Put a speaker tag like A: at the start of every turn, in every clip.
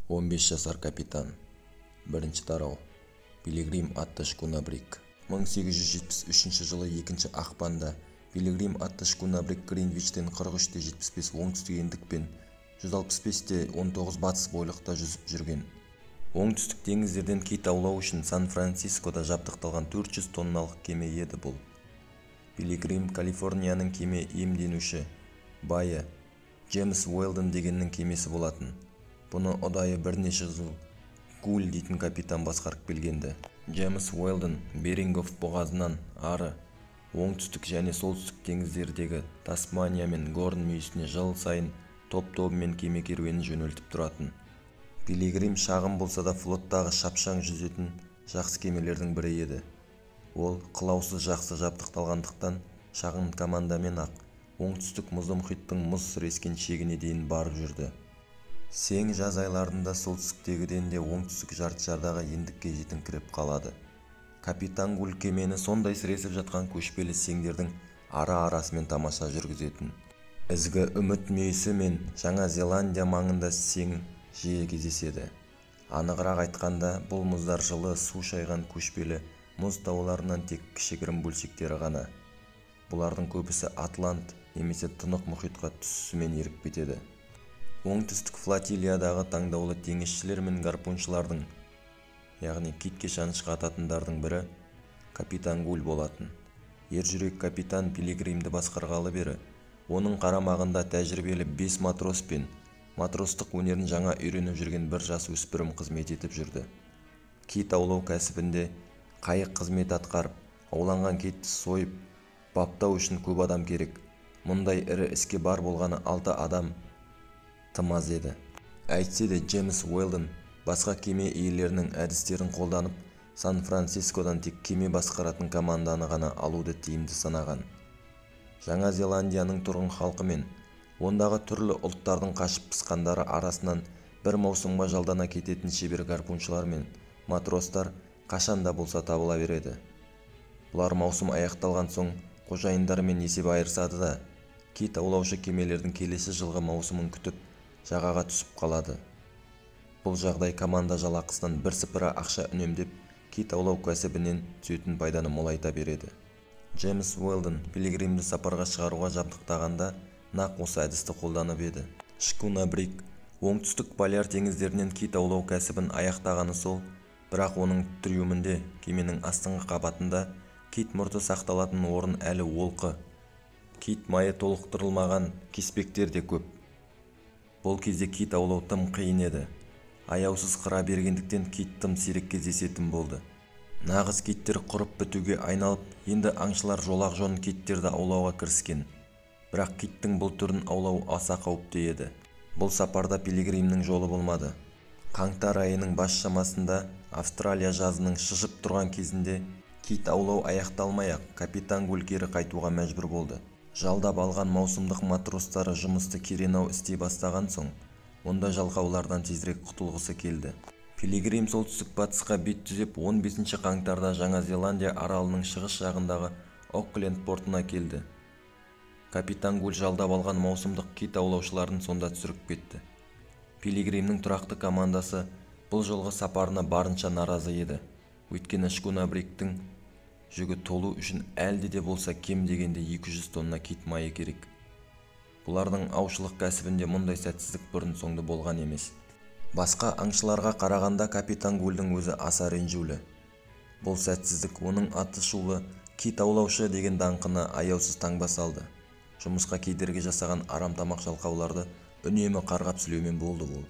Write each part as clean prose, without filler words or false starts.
A: 15 жасар капитан. Бірінші тарау. Пилигрим атты шкуна-бриг. 1873 жылы 2 ақпанда Пилигрим атты шкуна-бриг Гринвичтен 43,75 оңтүстік ендікпен 165,19 батыс бойлықта жүзіп жүрген. Оңтүстік теңіздерден кит аулау үшін Сан-Францискода жабдықталған 400 тонналық кеме еді бұл. Пилигрим Калифорнияның кеме иемденуші байы Джеймс Уэлдон дегеннің кемесі болатын. Бұны ұдайы бірнеше жыл Гуль дейтін капитан басқарып келгенді. Джеймс Уэлдон Берингов бұғазынан ары оңтүстік және солтүстік теңіздердегі Тасмания мен Горн мүйісіне жыл сайын топ-тобымен кеме керуенін жөнелтіп тұратын. Пилигрим шағын болса да флоттағы шапшаң жүзетін жақсы кемелердің бірі еді. Ол қылаусыз жақсы жабдықталғандықтан шағын командамен-ақ оңтүстік мұзды мұхиттың мұз сірескен шегіне дейін барып жүрді. Сең жаз айларында солтүстіктегіден де оңтүстік жарты шардағы ендікке жетіңкіреп қалады. Капитан Гуль кемені сондай сіресіп жатқан көшпелі сеңдердің ара-арасымен тамаша жүргізетін. Ізгі үміт мүйісі мен Жаңа Зеландия маңында сең жиі кездеседі. Анығырақ айтқанда, бұл мұздар жылы су шайған көшпелі мұз тауларынан тек кішігірім бөлшектері ғана. Бұлардың көбісі Атлант немесе Тынық мұхитқа түсісімен еріп кетеді. Оңтүстік флотилиядағы таңдаулы теңізшілер мен гарпуншылардың, яғни китке шанышқы ататындардың бірі капитан Гуль болатын. Ержүрек капитан Пилигримді басқарғалы бері оның қарамағында тәжірибелі 5 матрос пен матростық өнерін жаңа үйреніп жүрген бір жас өспірім қызмет етіп жүрді. Кит аулау кәсібінде қайық қызмет атқарып, ауланған китті сойып, баптау үшін көп адам керек. Мұндай ірі іске бар болғаны 6 адам тым аз еді. Әйтсе де Джеймс Уэлдон басқа кеме иелерінің әдістерін қолданып, Сан-Францискодан тек кеме басқаратын команданы ғана алуды тиімді санаған. Жаңа Зеландияның тұрғын халқы мен ондағы түрлі ұлттардың қашып пысқандары арасынан бір маусымға жалдана кететін шебер гарпуншылар мен матростар қашан да болса табыла береді. Бұлар маусым аяқталған соң қожайындарымен есеп айырысады да, кит аулаушы кемелердің келесі жылғы маусымын күтіп, жағаға түсіп қалады. Бұл жағдай команда жалақысынан бірсыпыра ақша үнемдеп, кит аулау кәсібінен түсетін пайданы молайта береді. Джеймс Уэлдон Пилигримді сапарға шығаруға жабдықтағанда нақ осы әдісті қолданып еді. Шкуна-бриг оңтүстік поляр теңіздерінен кит аулау кәсібін аяқтағаны сол, бірақ оның трюмінде, кеменің астыңғы қабатында кит мұрты сақталатын орын әлі олқы. Кит майы толықтырылмаған кеспектер де көп. Бұл кезде кит аулау тым қиын еді. Аяусыз қыра бергендіктен кит тым сирек кездесетін болды. Нағыз киттер құрып бітуге айналып, енді аңшылар жолақ жон киттерді аулауға кіріскен. Бірақ киттің бұл түрін аулау аса қауіпті еді. Бұл сапарда Пилигримнің жолы болмады. Қаңтар айының бас шамасында Австралия жазының шыжып тұрған кезінде кит аулау аяқталмай-ақ капитан Гуль кері қайтуға мәжбүр болды. Жалдап алған маусымдық матростары жұмысты керенау істей бастаған соң, онда жалқаулардан тезірек құтылғысы келді. Пилигрим солтүстік батысқа бет түзеп 15 қаңтарда Жаңа Зеландия аралының шығыс жағындағы Окленд портына келді. Капитан Гуль жалдап алған маусымдық кит аулаушыларын сонда түсіріп кетті. Пилигримнің тұрақты командасы бұл жолғы сапарына барынша наразы еді. Өйткені шкуна-бригтің жүгі толу үшін әлде де болса кем дегенде 200 тонна кит майы керек. Бұлардың аушылық кәсібінде мұндай сәтсіздік бұрын-соңды болған емес. Басқа аңшыларға қарағанда капитан Гульдің өзі аса ренжулі. Бұл сәтсіздік оның аты шулы кит аулаушы деген даңқына аяусыз таңба салды. Жұмысқа кедергі жасаған арамтамақ жалқауларды үнемі қарғап сілеумен болды ол.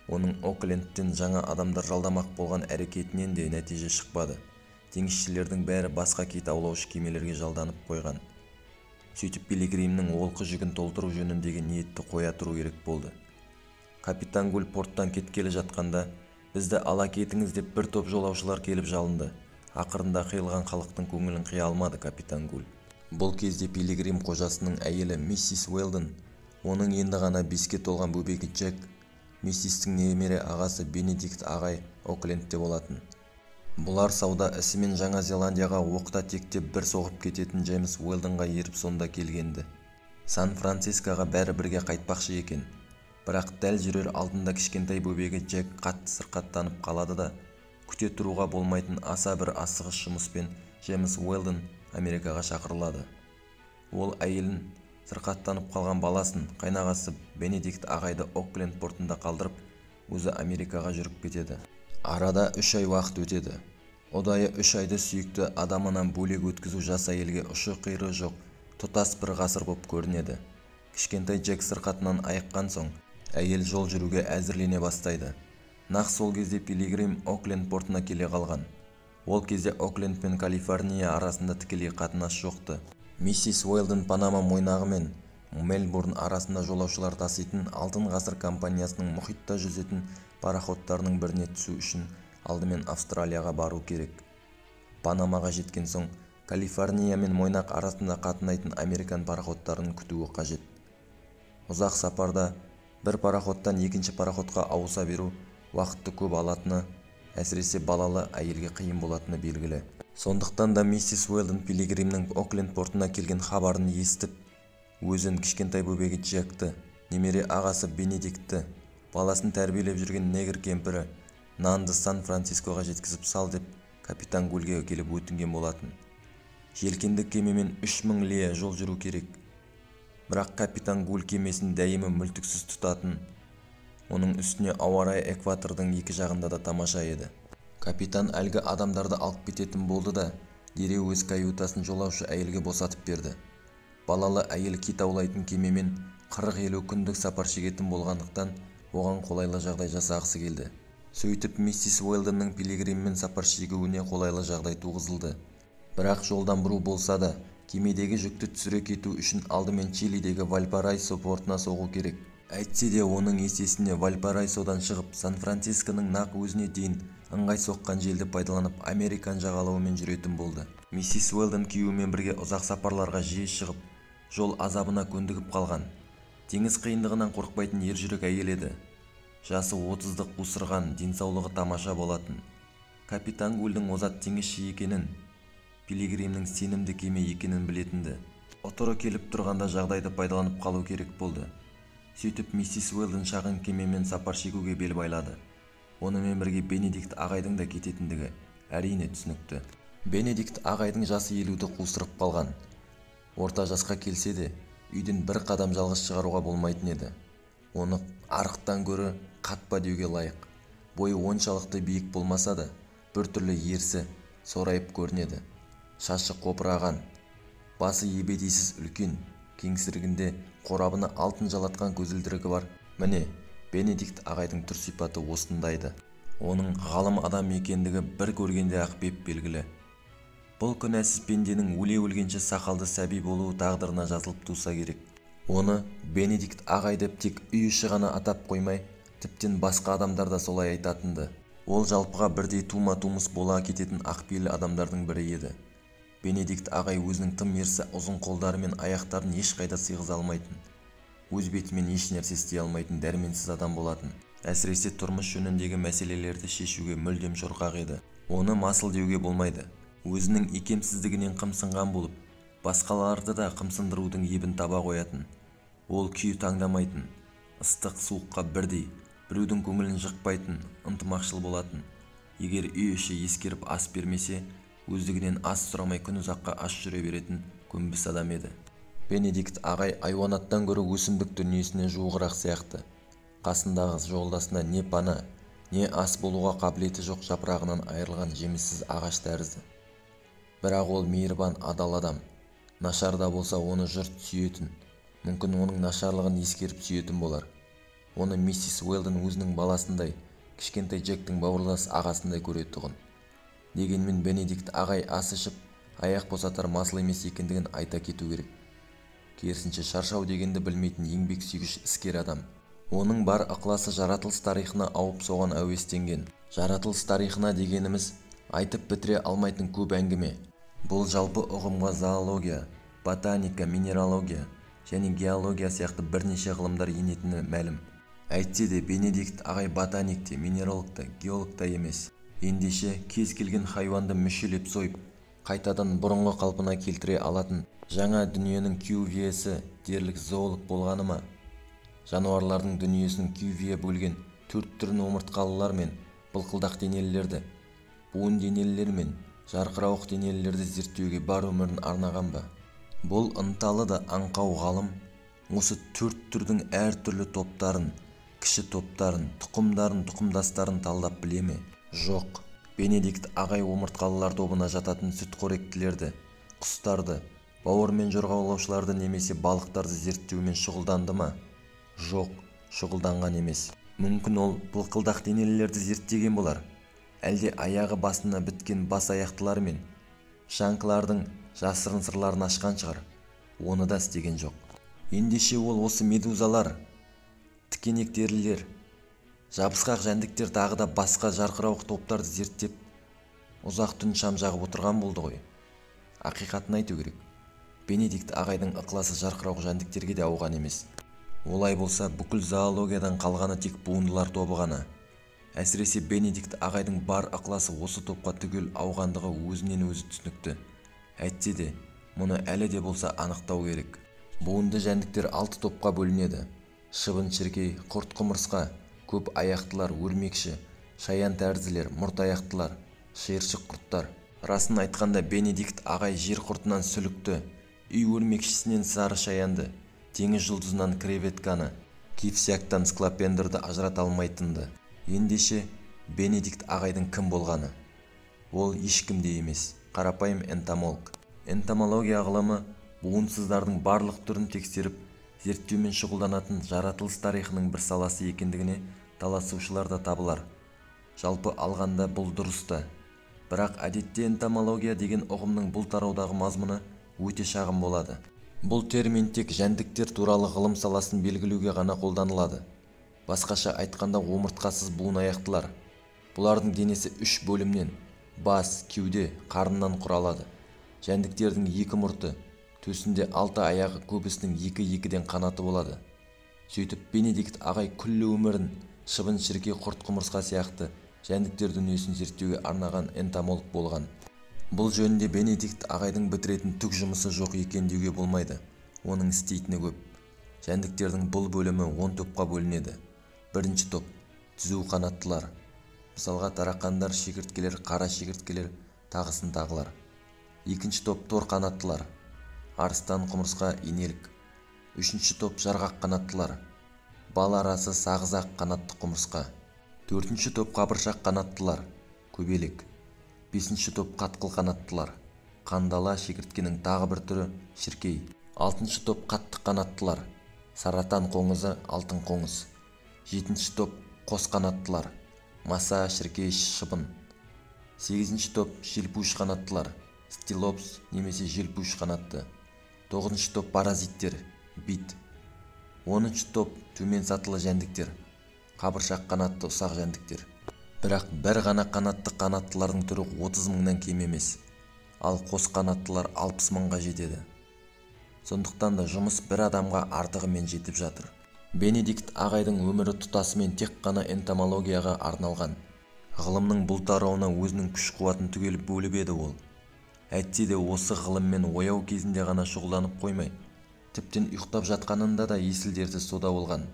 A: Оның Оклендтен жаңа адамдар жалдамақ болған әрекетінен де нәтиже шықпады. Теңізшілердің бәрі басқа кит аулаушы кемелерге жалданып қойған. Сөйтіп Пилигримнің олқы жүгін толтыру жөніндегі ниетті қоя тұру керек болды. Капитан Гуль порттан кеткелі жатқанда, бізді ала кетіңіз деп бір топ жолаушылар келіп жалынды. Ақырында қиылған халықтың көңілін қия алмады капитан Гуль. Бұл кезде Пилигрим қожасының әйелі миссис Уэлдон, оның енді ғана 5-ке толған бөбегі Джек, миссистің немере ағасы Бенедикт ағай Оклендте болатын. Бұлар сауда ісімен Жаңа Зеландияға оқта-текте бір соғып кететін Джеймс Уэлдонға еріп сонда келгенді. Сан-Францискоға бәрі бірге қайтпақшы екен. Бірақ дәл жүрер алдында кішкентай бөбегі Джек қатты сырқаттанып қалады да, күте тұруға болмайтын аса бір асығыс жұмыспен Джеймс Уэлдон Америкаға шақырылады. Ол әйелін, сырқаттанып қалған баласын, қайнағасы Бенедикт ағайды Окленд портында қалдырып, өзі Америкаға жүріп кетеді. Арада 3 ай уақыт өтеді. Ұдайы 3 айды сүйікті адамынан бөлек өткізу жас әйелге ұшы-қиыры жоқ тұтас бір ғасыр боп көрінеді. Кішкентай Джек сырқатынан айыққан соң, әйел жол жүруге әзірлене бастайды. Нақ сол кезде Пилигрим Окленд портына келе қалған. Ол кезде Окленд пен Калифорния арасында тікелей қатынас жоқты. Миссис Уэлдон Панама мойнағы мен Мельбурн арасында жолаушылар таситын Алтын ғасыр компаниясының мұхитта жүзетін пароходтарының біріне түсу үшін алдымен Австралияға бару керек. Панамаға жеткен соң Калифорния мен мойнақ арасында қатынайтын американ пароходтарын күтуі қажет. Ұзақ сапарда бір пароходтан екінші пароходқа ауыса беру уақытты көп алатыны, әсіресе балалы әйелге қиын болатыны белгілі. Сондықтан да миссис Уэлдон Пилигримнің Окленд портына келген хабарын естіп, өзін, кішкентай бөбегі Джекті, немере ағасы Бенедиктті, баласын тәрбиелеп жүрген негр кемпірі Нанды Сан-Францискоға жеткізіп сал деп капитан Гульге келіп өтінген болатын. Желкенді кемемен 3000 лия жол жүру керек. Бірақ капитан Гуль кемесін дәйімі мүлтіксіз тұтатын. Оның үстіне ауа райы экватордың екі жағында да тамаша еді. Капитан әлгі адамдарды алып кететін болды да, дереу өз каютасын жолаушы әйелге босатып берді. Балалы әйел кит аулайтын кемемен 40-50 күндік сапар шегетін болғандықтан, оған қолайлы жағдай жасағысы келді. Сөйтіп миссис Уэлдонның Пилигриммен сапар шегуіне қолайлы жағдай туғызылды. Бірақ жолдан бұру болса да, кемедегі жүкті түсіре кету үшін алдымен Чилидегі Вальпараисо портына соғу керек. Әйтсе де оның есесіне Вальпараисодан шығып, Сан-Францисконың нақ өзіне дейін ыңғай соққан желді пайдаланып, Американ жағалауымен жүретін болды. Миссис Уэлдон күйеуімен бірге ұзақ сапарларға жиі шығып, жол азабына көндігіп қалған. Теңіз қиындығынан қорықпайтын ержүрек әйел еді. Жасы 30-ды қусырған, денсаулығы тамаша болатын. Капитан Гульдің озат теңізші екенін, Пилигримнің сенімді кеме екенін білетінді. Ұтыры келіп тұрғанда жағдайды пайдаланып қалу керек болды. Сөйтіп миссис Уэлдон шағын кемемен сапар шегуге бел байлады. Онымен бірге Бенедикт ағайдың да кететіндігі әрине түсінікті. Бенедикт ағайдың жасы 50-ді қусырып қалған. Орта жасқа келсе де, үйден бір қадам жалғыз шығаруға болмайтын еді. Оны арықтан гөрі қатпа деуге лайық. Бойы оншалықты биік болмаса да, бір түрлі ерсі, сорайып көрінеді. Шашы қопыраған, басы ебедейсіз үлкен, кеңсірігінде қорабына алтын жалатқан көзілдірігі бар. Міне, Бенедикт ағайдың түр сипаты осындайды. Оның ғалым адам екендігі бір көргенде-ақ беп-белгілі. Бұл күнәсіз пенденің өле-өлгенше сақалды сәби болуы тағдырына жазылып туса керек. Оны Бенедикт ағай деп тек үй іші ғана атап қоймай, тіптен басқа адамдар да солай айтатынды. Ол жалпыға бірдей тума-тумыс бола кететін ақпейіл адамдардың бірі еді. Бенедикт ағай өзінің тым ерсі ұзын қолдары мен аяқтарын ешқайда сыйғыза алмайтын, өз бетімен еш нәрсе істей алмайтын дәрменсіз адам болатын. Әсіресе тұрмыс жөніндегі мәселелерді шешуге мүлдем шорқақ еді. Оны масыл деуге болмайды. Өзінің икемсіздігінен қымсынған болып, басқаларды да қымсындырудың ебін таба қоятын. Ол күй таңдамайтын, ыстық суыққа бірдей, біреудің көңілін жықпайтын, ынтымақшыл болатын. Егер үй іші ескеріп ас бермесе, өздігінен ас сұрамай күн ұзаққа аш жүре беретін көнбіс адам еді. Бенедикт ағай айуанаттан гөрі өсімдік дүниесіне жуығырақ сияқты. Қасындағы жолдасына не пана, не ас болуға қабілеті жоқ жапырағынан айырылған жеміссіз ағаш тәрізді. Бірақ ол мейірбан, адал адам. Нашар да болса оны жұрт сүйетін, мүмкін оның нашарлығын ескеріп сүйетін болар. Оны миссис Уэлдон өзінің баласындай, кішкентай Джектің бауырлас ағасындай көретұғын. Дегенмен Бенедикт ағай ас ішіп, аяқ босатар масыл емес екендігін айта кету керек. Керісінше шаршау дегенді білмейтін еңбек сүйгіш іскер адам. Оның бар ықыласы жаратылыс тарихына ауып соған әуестенген. Жаратылыс тарихына дегеніміз айтып бітіре алмайтын көп әңгіме. Бұл жалпы ұғымға зоология, ботаника, минералогия және геология сияқты бірнеше ғылымдар енетіні мәлім. Әйтсе де Бенедикт ағай ботаник те, минералог та, геолог та емес. Ендеше кез келген хайуанды мүшелеп сойып, қайтадан бұрынғы қалпына келтіре алатын жаңа дүниенің кювиесі дерлік зоолог болғаны ма? Жануарлардың дүниесін Кювье бөлген төрт түрін омыртқалылар мен былқылдақ денелілерді, буын денелілер мен жарқырауық денелілерді зерттеуге бар өмірін арнаған ба? Бұл ынталы да аңқау ғалым осы төрт түрдің әр түрлі топтарын, кіші топтарын, тұқымдарын, тұқымдастарын талдап біле ме? Жоқ. Бенедикт ағай омыртқалылар тобына жататын сүтқоректілерді, құстарды, бауырмен жорғалаушыларды немесе балықтарды зерттеумен шұғылданды ма? Жоқ, шұғылданған емес. Мүмкін ол былқылдақ денелілерді зерттеген болар. Әлде аяғы басына біткен бас аяқтылар мен шаңқылардың жасырын сырларын ашқан шығар. Оны да істеген жоқ. Ендеше ол осы медузалар, тікенектерілер, жабысқақ жәндіктер тағы да басқа жарқырауық топтарды зерттеп, ұзақ түн шам жағып отырған болды ғой. Ақиқатын айту керек, Бенедикт ағайдың ықыласы жарқырауық жәндіктерге де ауған емес. Олай болса, бүкіл зоологиядан қалғаны тек буындылар тобы ғана. Әсіресе Бенедикт ағайдың бар ықыласы осы топқа түгел ауғандығы өзінен өзі түсінікті. Әйтсе де, мұны әлі де болса анықтау керек. Буынды жәндіктер 6 топқа бөлінеді. Шыбын-шіркей, құрт-құмырсқа, көп аяқтылар, өрмекші, шаян тәрізділер, мұрт аяқтылар, шиыршық құрттар. Расын айтқанда, Бенедикт ағай жер құртынан сүлікті, үй өрмекшісінен сары шаянды, теңіз жұлдызынан креветканы, кивсяктан склопендерді ажырата алмайтынды. Ендеше, Бенедикт ағайдың кім болғаны? Ол ешкім де емес, қарапайым энтомолог. Энтомология ғылымы буынсыздардың барлық түрін тексеріп, зерттеумен шұғылданатын жаратылыс тарихының бір саласы екендігіне таласушылар да табылар. Жалпы алғанда бұл дұрыс та. Бірақ әдетте энтомология деген ұғымның бұл тараудағы мазмұны өте шағын болады. Бұл термин тек жәндіктер туралы ғылым саласын белгілеуге ғана қолданылады. Басқаша айтқанда, омыртқасыз буын аяқтылар. Бұлардың денесі 3 бөлімнен: бас, кеуде, қарыннан құралады. Жәндіктердің 2 мұрты, төсінде 6 аяғы, көбісінің 2-2-ден қанаты болады. Сөйтіп, Бенедикт ағай күллі өмірін шыбын-шіркей, құрт-құмырсқа сияқты жәндіктер дүниесін зерттеуге арнаған энтомолог болған. Бұл жөнінде Бенедикт ағайдың бітіретін түк жұмысы жоқ екен деуге болмайды. Оның істейтіні көп. Жәндіктердің бұл бөлімі 10 топқа бөлінеді. Бірінші топ түзу қанаттылар. Мысалға тарақандар, шегірткелер, қара шегірткелер, тағысын тағылар. Екінші топ тор қанаттылар. Арыстан, құмырсқа, инелік. Үшінші топ жарғақ қанаттылар. Бал арасы сағызақ қанатты құмырсқа. Төртінші топ қабыршақ қанаттылар, көбелек. Бесінші топ қатқыл қанаттылар. Қандала, шегірткенің тағы бір түрі шіркей. Алтыншы топ қатты қанаттылар. Саратан қоңызы, алтын қоңыз. Жетінші топ қос қанаттылар. Маса, шіркей, шыбын. Сегізінші топ желпуіш қанаттылар. Стилопс немесе желпуіш қанатты. Тоғызыншы топ паразиттер, бит. 10-шы топ төмен сатылы жәндіктер. Қабыршақ қанатты ұсақ жәндіктер. Бірақ бір ғана қанатты қанаттылардың түрі 30 мыңнан кем емес, ал қос қанаттылар 60 мыңға жетеді. Сондықтан да жұмыс бір адамға артығымен жетіп жатыр. Бенедикт ағайдың өмірі тұтасымен тек қана энтомологияға арналған. Ғылымның бұл тарауына өзінің күш-қуатын түгел бөліп еді ол. Әйтсе де осы ғылыммен ояу кезінде ғана шұғылданып қоймай, тіптен ұйықтап жатқанында да есіл-дерті сода болған.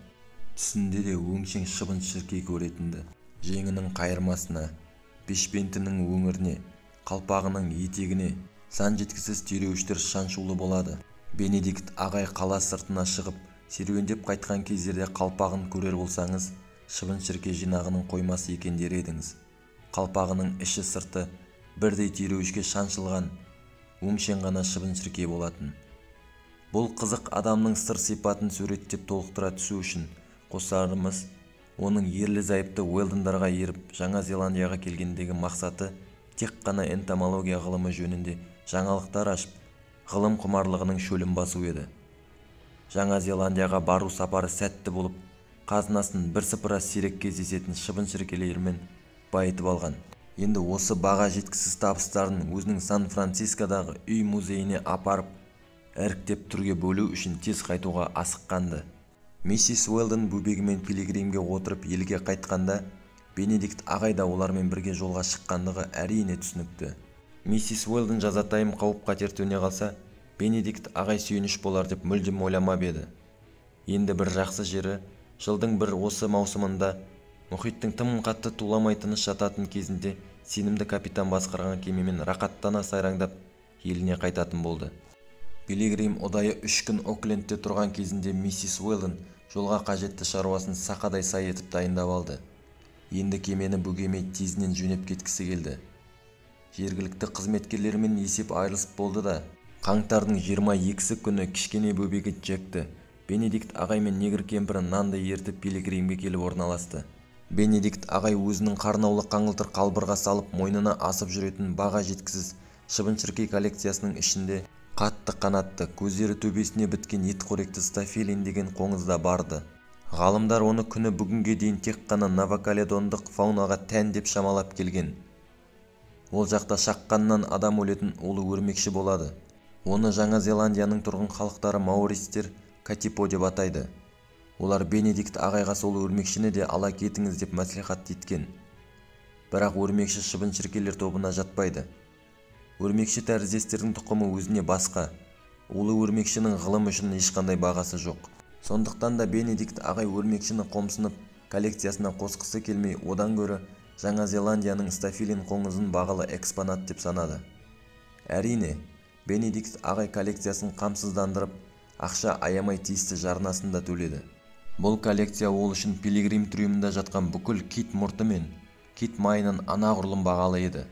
A: Түсінде де өңшең шыбын-шіркей көретінді. Жеңінің қайырмасына, бешпентінің өңіріне, қалпағының етегіне сан жеткісіз түйреуіштер шаншулы болады. Бенедикт ағай қала сыртына шығып, серуендеп қайтқан кездерде қалпағын көрер болсаңыз, шыбын-шіркей жинағының қоймасы екен дер едіңіз. Қалпағының іші-сырты бірдей түйреуішке шаншылған өңшең ғана шыбын-шіркей болатын. Бұл қызық адамның сыр-сипатын суреттеп толықтыра түсу үшін қосарымыз, оның ерлі-зайыпты Уэлдондарға еріп Жаңа Зеландияға келгендегі мақсаты тек қана энтомология ғылымы жөнінде жаңалықтар ашып, ғылым құмарлығының шөлін басу еді. Жаңа Зеландияға бару сапары сәтті болып, қазынасын бірсыпыра сирек кездесетін шыбын-шіркейлермен байытып алған. Енді осы баға жеткісіз табыстарын өзінің Сан-Францискодағы үй музейіне апарып, іріктеп түрге бөлу үшін тез қайтуға асыққанды. Миссис Уэлдон бөбегімен Пилигримге отырып елге қайтқанда, Бенедикт ағай да олармен бірге жолға шыққандығы әрине түсінікті. Миссис Уэлдон жазатайым қауіп-қатер төне қалса, Бенедикт ағай сүйеніш болар деп мүлдем ойламап еді. Енді бір жақсы жері, жылдың бір осы маусымында мұхиттың тым қатты туламай тыныш жататын кезінде сенімді капитан басқарған кемемен рақаттана сайраңдап еліне қайтатын болды. Пилигрим ұдайы 3 күн Оклендте тұрған кезінде миссис Уэлдон жолға қажетті шаруасын сақадай сай етіп дайындап алды. Енді кемені бөгемей тезінен жөнеп кеткісі келді. Жергілікті қызметкерлермен есеп айырылысып болды да, қаңтардың 22-сі күні кішкене бөбегі Джекті, Бенедикт ағай мен негр кемпірі Нанды ертіп Пилигримге келіп орналасты. Бенедикт ағай өзінің қарнаулы қаңылтыр қалбырға салып мойнына асып жүретін баға жеткісіз шыбын-шіркей коллекциясының ішінде қатты қанатты, көздері төбесіне біткен етқоректі стафилин деген қоңыз да барды. Ғалымдар оны күні бүгінге дейін тек қана новокаледондық фаунаға тән деп шамалап келген. Ол жақта шаққаннан адам өлетін улы өрмекші болады. Оны Жаңа Зеландияның тұрғын халықтары маористер катипо деп атайды. Олар Бенедикт ағайға сол өрмекшіні де ала кетіңіз деп мәслихат еткен. Бірақ өрмекші шыбын-шіркейлер тобына жатпайды. Өрмекші тәріздестердің тұқымы өзіне басқа. Улы өрмекшінің ғылым үшін ешқандай бағасы жоқ. Сондықтан да Бенедикт ағай өрмекшіні қомсынып коллекциясына қосқысы келмей, одан гөрі Жаңа Зеландияның стафилин қоңызын бағалы экспонат деп санады. Әрине, Бенедикт ағай коллекциясын қамсыздандырып, ақша аямай тиісті жарнасын да төледі. Бұл коллекция ол үшін Пилигрим трюмында жатқан бүкіл кит мұрты мен кит майынан анағұрлым бағалы еді.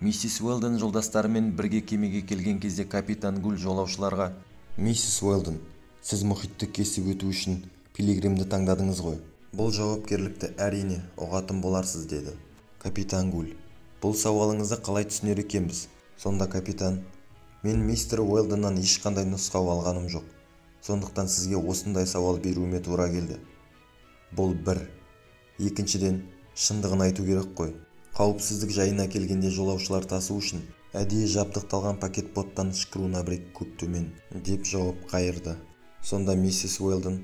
A: Миссис Уэлдон жолдастарымен бірге кемеге келген кезде капитан Гуль жолаушыларға: «Миссис Уэлдон, сіз мұхитты кесіп өту үшін Пилигримді таңдадыңыз ғой. Бұл жауапкерлікті әрине ұғатын боларсыз», деді. Капитан Гуль: «Бұл сауалыңызды қалай түсінер екенбіз?» Сонда капитан: «Мен мистер Уэлдоннан ешқандай нұсқау алғаным жоқ. Сондықтан сізге осындай сауал беруіме тура келді. Бұл бір. Екіншіден, шындығын айту керек қой. Қауіпсіздік жайына келгенде жолаушылар тасу үшін әдейі жабдықталған пакетботтан шкруна-бриг көп төмен», деп жауап қайырды. Сонда миссис Уэлдон: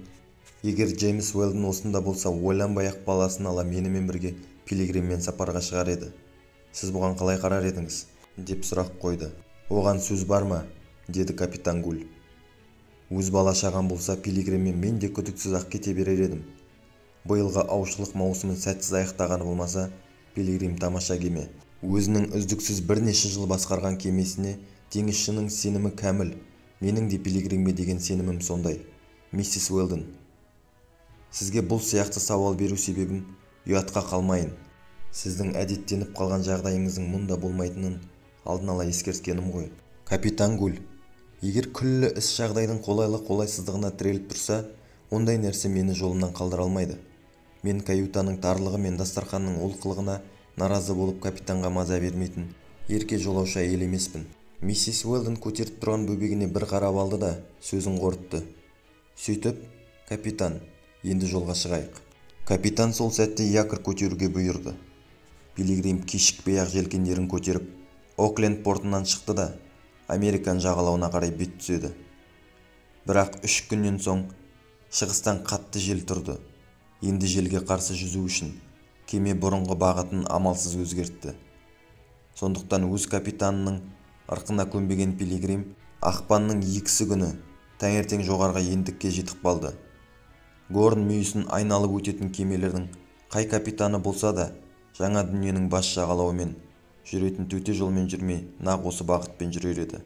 A: «Егер Джеймс Уэлдон осында болса, ойланбай-ақ баласын ала менімен бірге Пилигриммен сапарға шығар еді. Сіз бұған қалай қарар едіңіз?» деп сұрақ қойды. «Оған сөз бар ма?» деді капитан Гуль. «Өз бала шағам болса, Пилигриммен мен де күдіксіз-ақ кете берер едім. Биылғы аушылық маусымын сәтсіз аяқтағаны болмаса, Пилигрим тамаша кеме. Өзінің үздіксіз бірнеше жыл басқарған кемесіне теңізшінің сенімі кәміл. Менің де Пилигримге деген сенімім сондай. Миссис Уэлдон, сізге бұл сияқты сауал беру себебім ұятқа қалмайын. Сіздің әдеттеніп қалған жағдайыңыздың мұнда болмайтынын алдын ала ескерткенім ғой». Капитан Гуль: «Егер күллі іс жағдайдың қолайлы қолайсыздығына тіреліп тұрса, ондай нәрсе мені жолымнан қалдыра алмайды. Мен каютаның тарлығы мен дастарханның олқылығына наразы болып капитанға маза бермейтін ерке жолаушы әйел емеспін». Миссис Уэлдон көтеріп тұрған бөбегіне бір қарап алды да сөзін қорытты: «Сөйтіп, капитан, енді жолға шығайық». Капитан сол сәтте якорь көтеруге бұйырды. Пилигрим кешікпей-ақ желкендерін көтеріп, Окленд портынан шықты да Американ жағалауына қарай бет түзеді. Бірақ 3 күннен соң шығыстан қатты жел тұрды. Енді желге қарсы жүзу үшін кеме бұрынғы бағытын амалсыз өзгертті. Сондықтан өз капитанының ырқына көнбеген Пилигрим ақпанның 2-сі күні таңертең жоғарғы ендікке жетіп қалды. Горн мүйісін айналып өтетін кемелердің қай капитаны болса да жаңа дүниенің бас жағалауымен жүретін төте жолмен жүрмей, нақ осы бағытпен жүрер еді.